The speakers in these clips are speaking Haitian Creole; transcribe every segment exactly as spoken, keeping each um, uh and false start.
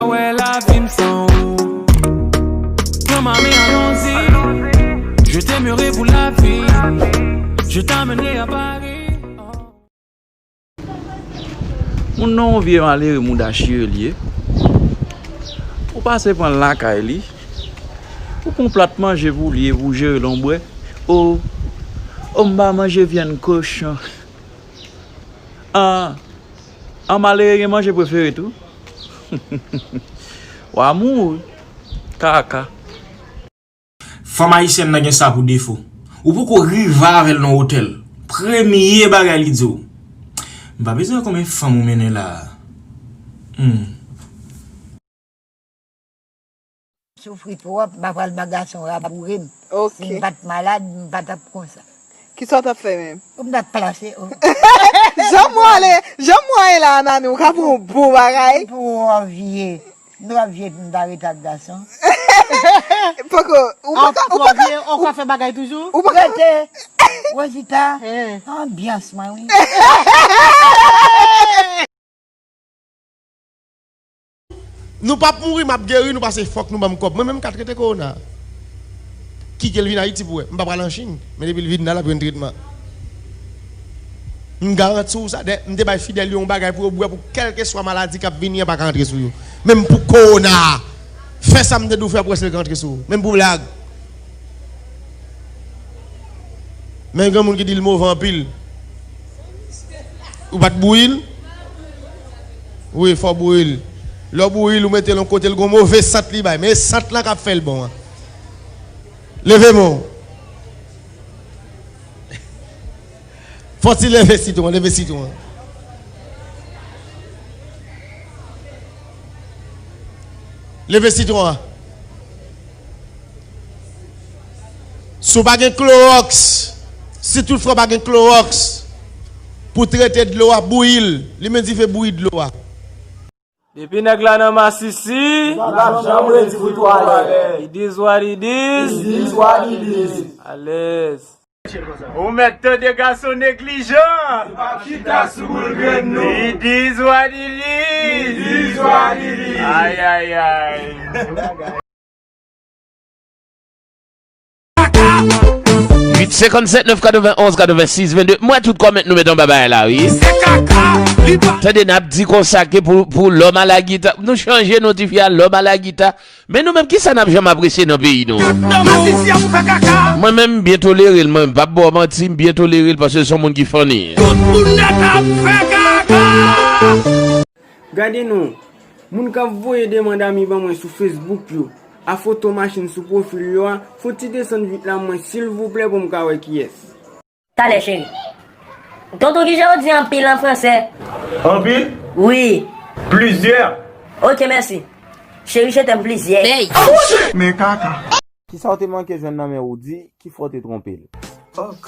Ouais, la vie me sans ou. Prends ma main, allons-y. Je t'aimerai pour la vie. Je t'amènerai à Paris. Moun nan yon vye malere mouda chire li ye. Ou pase pran l lakay li. Ou pran plat manje pou li epi w jere l yon bwè. O, o m pa manje vyann kochon. An, an malere gen manje prefere tou. W a mouri. Kaka. Fanm ayisyèn nan gen sa pou defo. Ou poko rive avè l nan otèl. Premye bagay li di w. M pa bezwen wè konbyen fanm ou mennen la a. Hmm. Soufri twòp, m pa pral ba gason raboure m. Ok. Si m pa t malad, m pa t ap konsa. Kisa w t ap fè menm? Ou m t ap plase, o. Jan m wale, jan m wale la, Nani, ou ka pran yon bon bagay. Twò vye. Nou ap vye pou m ta rete ak gason. Poko, ou pa ka, ou pa ka, vye, ou ka fè bagay toujou? Ou pa ka. Rete. Wozita. Eh. Anbyans mwen, wi. Nou p ap mouri, m ap geri nou, pase fòk nou ban m kòb. Mwen menm, m ka trete kowona. Kite l vin Ayiti pou wè. M pa pral an Chin, men depi l vin la, l ap jwenn tretman. M garanti w sa, dè, m te bay Fidel yo yon bagay pou yo bwè, pou kèlkeswa maladi k ap vini an pa ka antre sou yo. Menm pou kowona, fè sa m te di w fè pou wè si l ka antre sou ou. Menm pou blag. Men granmoun ki di l move anpil. Ou pa t bouyi l? Wi, fò w bouyi l. Lè w bouyi l, ou mete l yon kote, l gon move sant li bay. Men e sant lan k ap fè l bon an. Leve men w. Fò w ti leve sitwon an, leve sitwon an. Leve sitwon an. Si w pa gen klowòks, si toutfwa w pa gen klowòks pou trete dlo a, bouyi l, limen dife, bouyi dlo a. Depi nèg la nan masisi, li p ap janm redi pou twalèt. It is what it is. It is what it is. Alèz. Ou mèt tande gason neglijan. Li p ap chita sou boul grenn nou. It is what it is. It is what it is. Ay, ay, ay. Uit senkannsèt nèf katrevenonz katrevensis vennde. M wè tout kòmèt nou met anba bagay la, wi. Tande, n ap di konsa ke pou, pou Lòm a la gita, nou chanje non ti fi a Lòm a la gita. Men nou menm, kisa n ap janm apresye nan peyi nou? Mwen menm, m byen tolere l, mwen, m p ap ba w manti, m byen tolere l paske se yon moun ki funny. Tout moun nèt ap fè kaka. Gade non, moun k ap voye demann ami ban mwen sou Facebook yo, a foto machin sou pwofil yo a, fouti desann vit la mwen silvouplè pou m ka wè kiyès. Talè, cheri. Tonton, kijan yo di anpil an fransè? Anpil? Wi. Plizyè. Ok, mèsi. Cheri, je t'aime plizyè. Men kaka. Kisa w te manke jwenn nan men Roody ki fè w te twonpe l? Ok.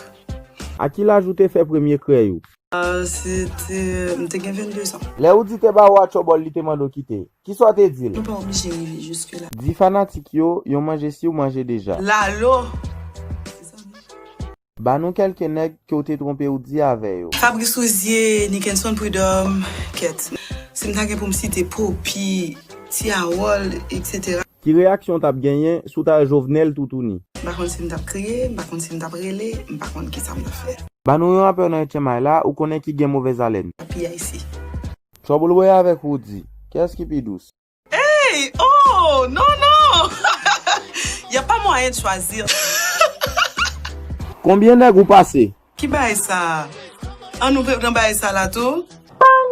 A ki laj ou te fè premye krèy ou? Ah, se te, m te gen vennde zan. Lè Roody te ba ou atchòbòl, li te mande w kite. Kisa w te di l? Nou pa oblije rive jiske la. Di fanatik yo, yon manje si w manje deja. Lalo! Ba nou kèlke nèg ke w te twonpe Roody avè yo. Fabrice Rouzier, Nickenson Prud'homme, kèt. Si m ta gen pou m site Poppy, Ti Harold, etsetera. Ki reyaksyon w t ap genyen si w ta wè Jovenel toutouni? M pa konn si m t ap kriye, m pa konn si m t ap rele, m pa konn kisa m t ap fè. Ba nou yon rapè nan H M I la, ou konnen ki gen movèz alèn. P I C. Trouble Boy avèk Roody, kiyès ki pi dous? Hey! Oh! Non, non! Y a pas moyen de choisir. Konbyen nèg ou pase? Ki bagay sa? An nou pran bagay sa la tou? Pang!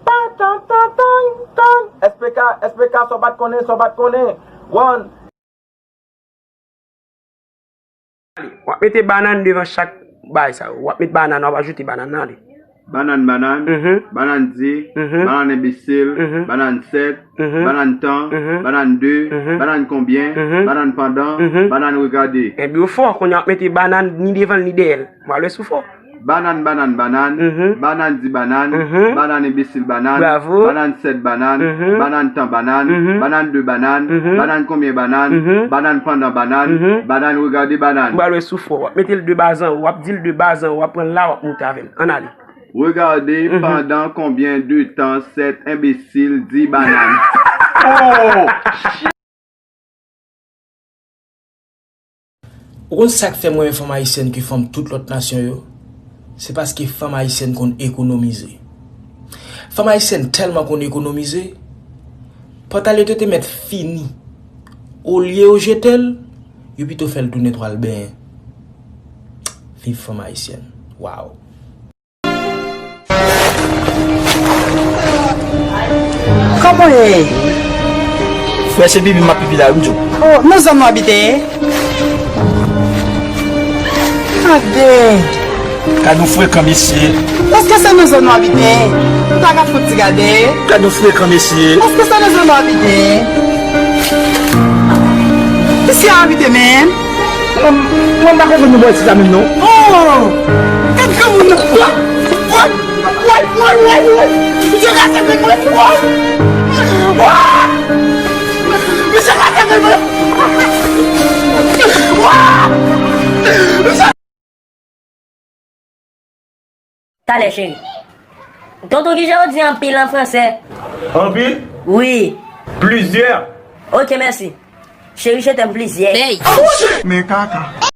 Pang, tang, tang, tang, tang! S P K, S P K, sa w pa t konnen, sa w pa t konnen. One. W ap mete banann devan chak bagay sa yo. W ap met banann, w ap ajoute banann nan li. Banann, banann, mhm, banann di, mhm, banann enbesil, mhm, banann sèt, mhm, banann tan, mhm, banann de, mhm, banann konbyen, mhm, banann pandan, mhm, banann regade. Ebyen, w fò, kounye a w ap mete banann ni devan l ni dèyè l. M pral wè si w fò. Banann, banann, banann, mhm, banann di banann, mhm, banann enbesil banann, bravo, banann sèt banann, mhm, banann tan banann, mhm, banann de banann, mhm, banann konbyen banann, mhm, banann pandan banann, mhm, banann regade banann. M pral wè si w fò. W ap mete l de ba zan, w ap di l de ba zan, w ap pran l la, w ap moute avè l. Ann ale. Regade, mhm, pandan konbyen de tan sèt enbesil di banann. Ou konn sa k fè m renmen fanm ayisyèn ke fanm tout lòt nasyon yo? Se paske fanm ayisyèn konn ekonomize. Fanm ayisyèn tèlman konn ekonomize, pantalon yo te mèt fini. Olye yo jete l, yo pito fè l tounen pou al benyen. Viv fanm ayisyèn. Waw. Kòman w ye? Frè, se pipi m ap pipi la, wi, m di w. Oh, nan zòn nou abite? Gade. Gad yon frekan, mesye. Èske se nan zòn nou abite? Nou ta ka fè yon ti gade. Gad yon frekan, mesye. Èske se nan zòn nou abite? Isi a abite, menm. Mwen, mwen pa konprann nou bò isit la menm non. Oh! Gad granmoun nan. Woy! Woy, woy, woy, woy! Misye rase vin mwen. Woy! Woy! Misye rase vin mwen. Woy! Misye Talè cheri. Tonton kijan yo di anpil an fransè? Anpil? Wi. Plizyè. Ok mèsi. Cheri je t'aime plizyè. Men kaka.